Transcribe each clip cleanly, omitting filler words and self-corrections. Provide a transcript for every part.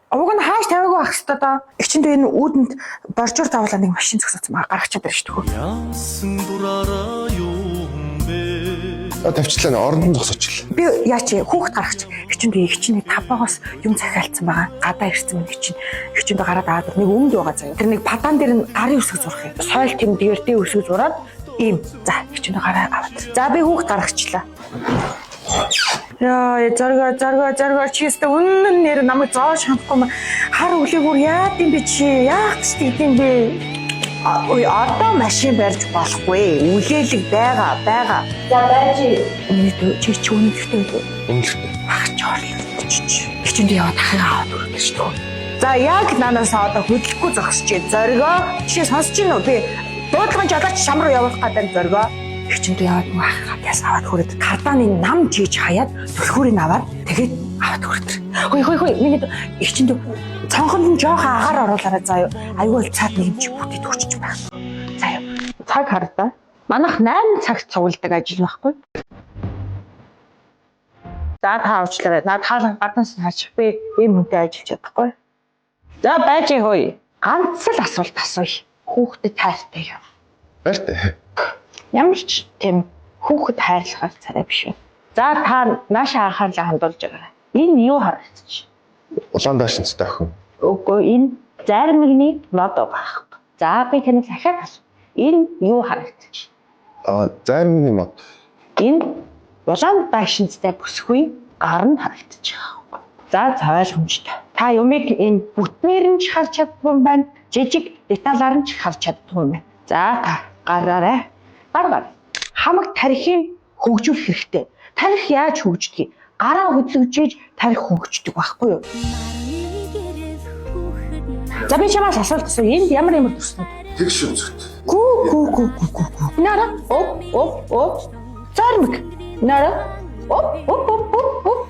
Уг нь хааш тавиагүй байх хэвээр доо. Эгчэндээ энэ үүдэнд боржуур тавуулаа нэг машин зогсооцсон байгаа. Гаргах чадвар шүү дээ. Яасан дураараа юм бэ? А тавьчлаа нэ оронд нь зогсоочлаа. Би яач хүүхэд гаргач. Эгчэндээ эгчний табаагаас юм захиалцсан байгаа. Гадаа ирсэн мэн эгчин. Эгчэндээ гараад аваад нэг өмд байгаа заяа. Тэр нэг падаан дээр нь гарын үсэг зурх юм. Сойл тэмдгээр дээр үсэг зураад ийм. За эгчэндээ гараа аваад. За би хүүхэд гаргачлаа. Яа, зоргоо зоргоо зоргоо чи өстө үнэн нэр намайг зоож хандахгүй юм. Хар өглөөгөр яад юм бэ чи? Яах гэж тэгдэм бэ? А, Ой, одоо машин барьж болохгүй. Үлээлэг байгаа, байгаа. За байж. Миний дүү чи чи үнэлэхтэй үү? Үнэлэхтэй. Ах чи орлогч. Хичээнд яваад ахыгаа аваад өргөж шүү. За яг нанаас одоо хөдлөхгүй зогсож байна. Зоргоо чи сонсож байна уу? Би дуудлагын жолооч шам руу явуулах гэдэг зоргоо. Хичээнд яваад нөгөө ахыгаа яс аваад хүрээд кардааны нам жийж хаяад түлхүүрийг аваад тэгээд аваад хүрээд. Хөөе хөөе хөөе миний хичээнд цонхонд нь жоохон агаар оруулаарай заа юу. Айгүй л цаад нэг юм чи бүтээд хүрчих байх. Заа юу. Цаг хар да. Манайх 8 цагт цугладаг ажил байхгүй. За та уучлаарай. Наад хаалга гаднаас нь хаач. Би ийм хүнтэй ажиллаж чадахгүй. За байж хөөе. Ганц л асуулт асууя. Хүүхдэд хайртай юм. Баяртай. Ямар ч тийм хүүхэд хайрлахаар царай биш үү. За та нааша анхаарлаа хандуулж байгаарай. Энэ юу харагдчих? Улаан даашинцтай охин. Үгүй энэ зайрмагны мод байгаа. За би таныг дахиад асуу. Энэ юу харагдчих? А зайрмагны мод. Энэ улаан даашинцтай бүсгүй гар нь харагдчих. За за ойлгомжтой. Та юмыг энэ бүтнээр нь ч харж чаддгүй юм байна. Жижиг деталаар нь ч харж чаддгүй юм байна. За та гараарай. Гар гар. Хамаг тархийг хөгжүүлэх хэрэгтэй. Тархи яаж хөгждгийг? Гараа хөдлөжиж тархи хөгждөг байхгүй юу? За би чамаас асуулт асууя. Энд ямар ямар дүрснүүд? Тэгш үзэгт. Гү гү гү гү гү гү. Нара оп оп оп. Зармаг. Нара оп оп оп оп оп.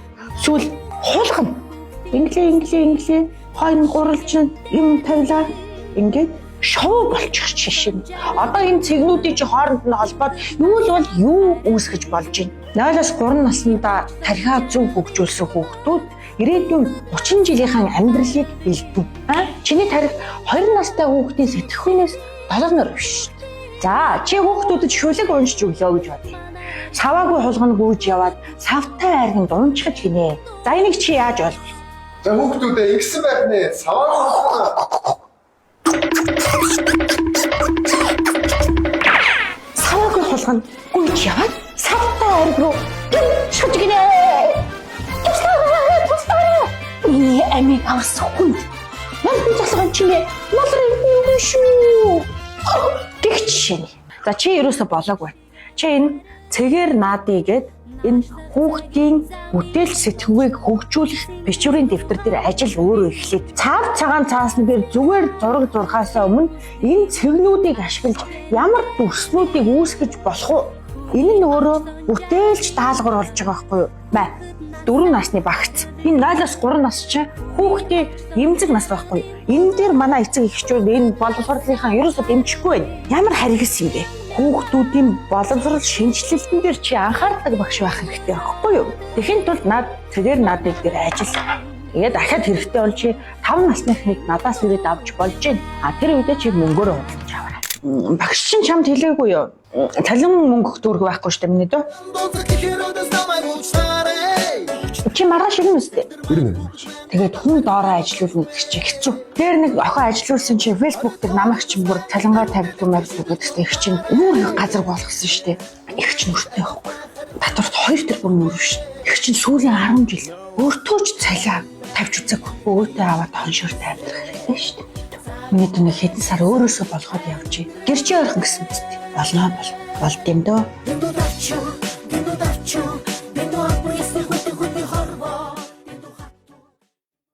Сүүл хулгана. Инглээ инглээ инглээ. Хойно гуралж юм тавилаа. Ингээд шоу болчих шишин. Одоо энэ цэгнүүдийг чи хооронд нь холбоод юу л бол юу үүсгэж болж байна. 0-оос 3 наснда тархиа зөв хөгжүүлсэн хүүхдүүд ирээдүйн 30 жилийнхаа амьдралыг бэлдэнэ. Аа? Чиний тархи 20 настай хүүхдийн сэтгхүүнээс 7 нар биш шүү дээ. За, чи хүүхдүүдэд шүлэг уншиж өглөө гэж бодъё. Саваагүй хулгана гүйж яваад савтай айрганд унчихаж гинэ. За, энийг чи яаж ойлгох вэ? За хүүхдүүдээ ингэсэн байх нэ. Саваа. Саваагүй хулгана гүйж яваад савтай айрг руу унчихаж гинэ. Туслаарай, туслаарай. Миний амийг авсан хүн. Малын залган чимээ малрын юм шүү. Гэх жишээ нь. За чи ерөөсө болоогүй. Чи энэ цэгээр наадъя гэд энэ хүүхдийн бүтээл сэтгүүгийг хөгжүүлэх бичвэрийн дэвтэр дээр ажил өөрөө эхлээд цав цагаан цаасны дээр зүгээр зураг зурхаасаа өмнө энэ цэгнүүдийг ашиглаж ямар дүрснүүдийг үүсгэж болох вэ? Энэ нь өөрөө бүтээлч даалгавар болж байгаа байхгүй юу? Мэ. 4 насны багц. Энэ 0-оос 3 нас чинь хүүхдээ эмзэг нас байхгүй юу? Энэ дээр манай эцэг эхчүүд энэ боловсролынхаа ерөөсөө дэмжихгүй байна. Ямар харгас юм бэ? Хүүхдүүдийн боловсрол шинжилэлтэн дээр чи анхаардаг багш байх хэрэгтэй байхгүй юу? Тэхийн тулд над цэгээр надыг дээр ажил. Тэгээд дахиад хэрэгтэй бол чи 5 насныхныг надаас ирээд авч болж гин. А тэр үедээ чи мөнгөөр худалдаж аваарай. Багш чинь чамд хэлээгүй юу? Талин мөнгө дүүрэг байхгүй шүү дээ миний дөө. Чи маргааш ирнэ үстэй. Ирнэ. Тэгээд хүн доороо ажиллуулна гэдэг чинь хэцүү. Тэр нэг охин ажиллуулсан чи Facebook дээр намайг чинь бүр цалингаа тавьдаг юм аа гэдэгт их чинь өөр их газар болгосон шүү дээ. Их чинь өртөө явахгүй. Татварт 2 тэрбум өрнө шүү. Их чинь сүүлийн 10 жил өөртөө ч цалиа тавьж үзээгүй. Өөртөө аваад хоншоортой амьдрах хэрэгтэй шүү дээ. Миний дүний хэдэн сар өөрөөсөө болгоод явжээ. Гэрчээ ойрхон гэсэн мэт. Болно бол болд юм дөө. Дэндүү давчуу, дэндүү давчуу.